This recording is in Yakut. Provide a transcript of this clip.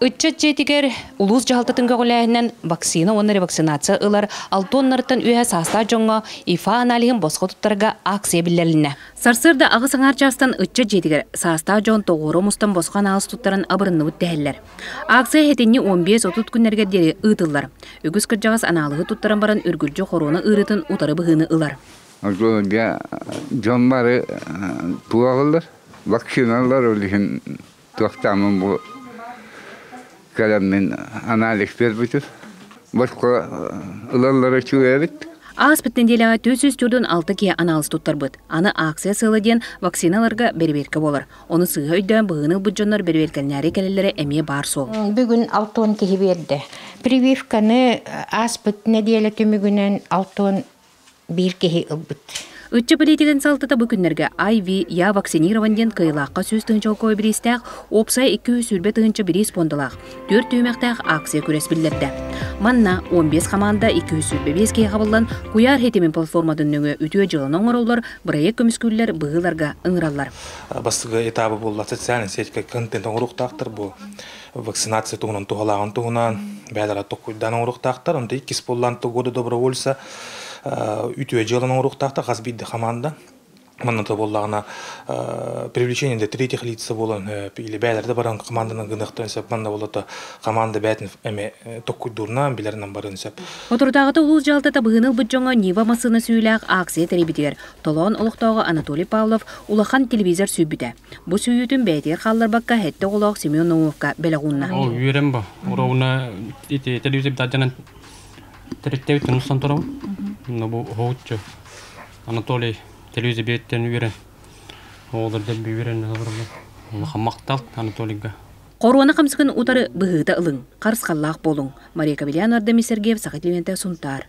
Ыччат дьиэтигэр улуус дьаһалтатын көҕүлээһинэн вакцина уонна ревакцинация ылар алта уоннарыттан үөһэ саастаах дьоҥҥо ИФА аналиһын босхо туттарга акция биллэрилиннэ. Сарсыарда аҕыс аҥаар чаастан ыччат дьиэтигэр саастаах дьон тоҕуоруо мустан босхо анаалыс туттаран абырынныбыт дэһэллэр. Акция сэтинньи 15-30 күннэригэр диэри ыытыллар. Үгүс кырдьаҕас анаалыһы туттаран баран үргүлдьү хоруона ыарыытын утары быһыыны ылар. Дьон бары туох вакциналар ол иһин туохтааммын бу кэлэммин анализ биэрбитим. Босхо ылаллара үчүгэй эбит. Ааспыт нэдиэлэҕэ 446 киһи анаалыс туттарбыт. Аны акция сыала диэн вакциналарга бэрэбиэркэ буолар. Ону сыыһа өйдөөн быһыыны ылбыт дьоннор бэрэбиэркэлэнээри кэлэллэрэ эмиэ баар суол. Бүгүн 60 киһи биэрдэ. Прививканы ааспыт нэдиэлэ түмүгүнэн 61 киһи ылбыт. Ычча политикатын салалтата бу күннэргэ IV Я вакцинирован диэн кыайыылаахха 100 тыһыынча холкуой бириистээх, уопсай 220 тыһыынча бириис пуондалаах, түөрт түһүмэхтээх акция күрэс биллэрдэ. Манна 15 хамаанда 225 киһи хабыллан, куйаар ситимин платформатын нөҥүө үтүө дьыаланы оҥороллор, бырайыак көмүскүүллэр, быһыыларга ыҥыраллар. Бастакы этабы буолла социальная сетька контент оҥоруохтаахтар бу вакцинация туһунан туһалааҕын туһунан бэйэлэрэ токкуйдаан оҥоруохтаахтар. Онто иккис буоллаан года добровольца үтүө дьыаланы оҥоруохтаахтар хас биирдии хамаанда. Манна буоллаҕына привлечение для третьих лица буолан или бэйэлэрэ да баран команданан гыныахтарын сөп. Манна болото команда бэйэтин эми токкуйдуурунан билэринэн барыан сөп. Соторутааҕыта улуус дьаһалтата быһыыны ылбыт дьоҥҥо Нива массыына сүүйүүлээх акция тэрийбитигэр Толоон олохтооҕо Анатолий Павлов улахан телевизор сүүйбүтэ. Бу сүүйүүтүн бэйэтигэр хаалларбакка сэттэ оҕолоох Семен Наумовка бэлэх уунна. О, үөрэн ба. Уровна ити телевизор дадьанан территтебит устан турабын. Но бу хоуччу Анатолий телевизор биэттен үөрэн. Оҕолор дэлби үөрэн олороллор. Улахан махтал Анатолийга. Хоруона хамсыгын утары быһыыта ылыҥ, харысхаллаах буолуҥ. Мария Кавельян, Ардемий Сергеев, Саха телевидениетэ, Сунтаар.